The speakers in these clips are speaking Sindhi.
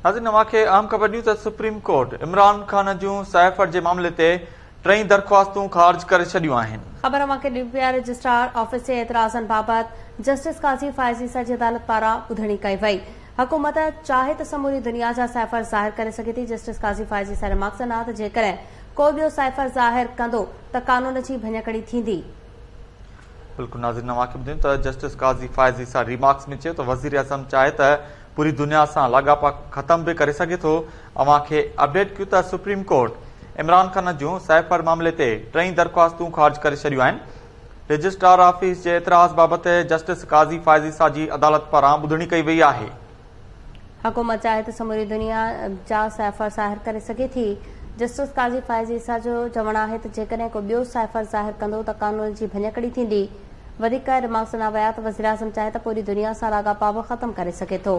ناظرين اوهان کي اهم خبر ڏيون ته سپريم ڪورٽ عمران خان جون سائفر جي معاملي تي ٽئي درخواستون خارج ڪري ڇڏيون آهن. خبر اوهان کي ڏيون پيا رجسٽرار آفيس جي اعتراضن بابت جسٽس قاضي فائز عيسيٰ جي عدالت پاران ٻڌڻي ڪئي وئي. حڪومت چاهي ته سموري دنيا جا سائفر ظاهر ڪري سگهي ٿي. جسٽس قاضي فائز عيسيٰ ريمارڪس ڏنا ته جيڪڏهن ڪو ٻيو سائفر ظاهر ڪندو ته قانون جي ڀڃڪڙي ٿيندي. بلڪل ناظرين اوهان کي ٻڌايون ته جسٽس قاضي فائز عيسيٰ ريمارڪس ۾ چيو ته وزيراعظم چاهي ته پوري دنيا سان لاڳاپا ختم به ڪري سگهي ٿو، اوهان کي اپڊيٽ ڪيون ته سپريم ڪورٽ عمران خان جون سائفر معاملي تي ٽئي درخواستون خارج ڪري ڇڏيون آهن، رجسٽرار آفيس جي اعتراض بابت جسٽس قاضي فائز عيسيٰ جي عدالت پاران ٻڌڻي ڪئي وئي آهي. حڪومت چاهي ته سموري دنيا جا سائفر ظاهر ڪري سگهي ٿي، جسٽس قاضي فائز عيسيٰ جو چوڻ آهي ته جيڪڏهن ڪو ٻيو سائفر ظاهر ڪندو ته قانون جي ڀڃڪڙي ٿيندي. وڌيڪ ريمارڪس ڏنا ويا ته وزيراعظم چاهي ته پوري دنيا سان لاڳاپا به ختم ڪري سگهي ٿو.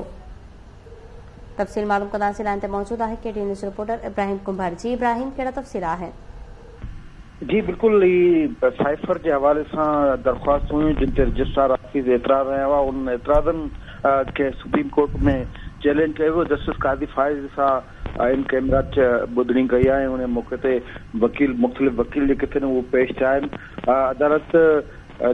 تفصيل معلوم ڪنداسين لائين تي موجود آهي K T news reporter Ibrahim Kumbhar جي ابراهيم ڪهڙا تفصيل آهن. جي بلڪل هي سائفر جي حوالي سان درخواستون هيون جن تي رجسٽرار آفيس اعتراض هنيا هئا انهن اعتراضن کي سپريم ڪورٽ ۾ چئلينج ڪيو ويو جسٽس قاضي فائز عيسيٰ ان ڪئميرا ٻڌڻي ڪئي آهي ۽ ان موقعي تي وڪيل مختلف وڪيل جيڪي ٿين اهي پيش ٿيا آهن عدالت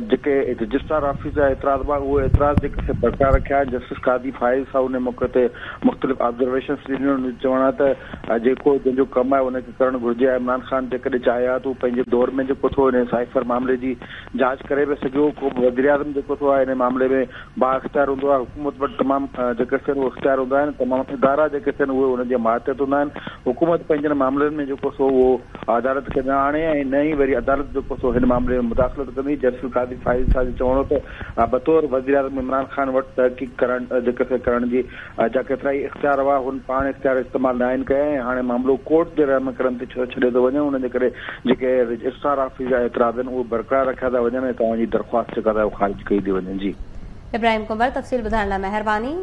جيڪي رجسٽرار آفيس جا اعتراض هئا اهي اعتراض جيڪي سي برقرار رکيا آهن جسٽس قاضي فائز صاحب ان موقعي تي مختلف آبزرويشنز ڏنيون ان جو چوڻ آهي ته جيڪو جنهن جو ڪم آهي ان کي ڪرڻ گهرجي عمران خان جيڪڏهن چاهي ها ته هو پنهنجي دور ۾ جيڪو ٿو ان سائفر معاملي جي جاچ ڪري به سگهيو ڪو به وزيراعظم جيڪو ٿو آهي ان معاملي ۾ بااختيار هوندو آهي، حڪومت وٽ تمام جيڪي سين اهي اختيار هوندا آهن، تمام ادارا جيڪي سين اهي انهن جي ماتحت هوندا آهن، حڪومت پنهنجن معاملن ۾ جيڪو سو اهو عدالت کي نه آڻي ۽ نه ئي وري عدالت جيڪو سو هن معاملي ۾ مداخلت ڪندي، جسٽس قاضي فائز عيسيٰ جو چوڻ هو ته بطور وزيراعظم عمران خان وٽ تحقيق ڪرڻ جيڪي سي ڪرڻ جي جا ڪيترائي اختيار هئا، هن پاڻ اختيار استعمال ناهن ڪيا ۽ هاڻي معاملو ڪورٽ جي رحم ڪرم تي ڇڏيو ٿو وڃي، ان جي ڪري جيڪي رجسٽرار آفيس جا اعتراض آهن اهي برقرار رکيا ٿا وڃن ۽ توهان جي درخواست جيڪا آهي اها خارج ڪئي ٿي وڃي. جي. ابراهيم ڪنڀر تفصيل ٻڌائڻ لاء مهرباني.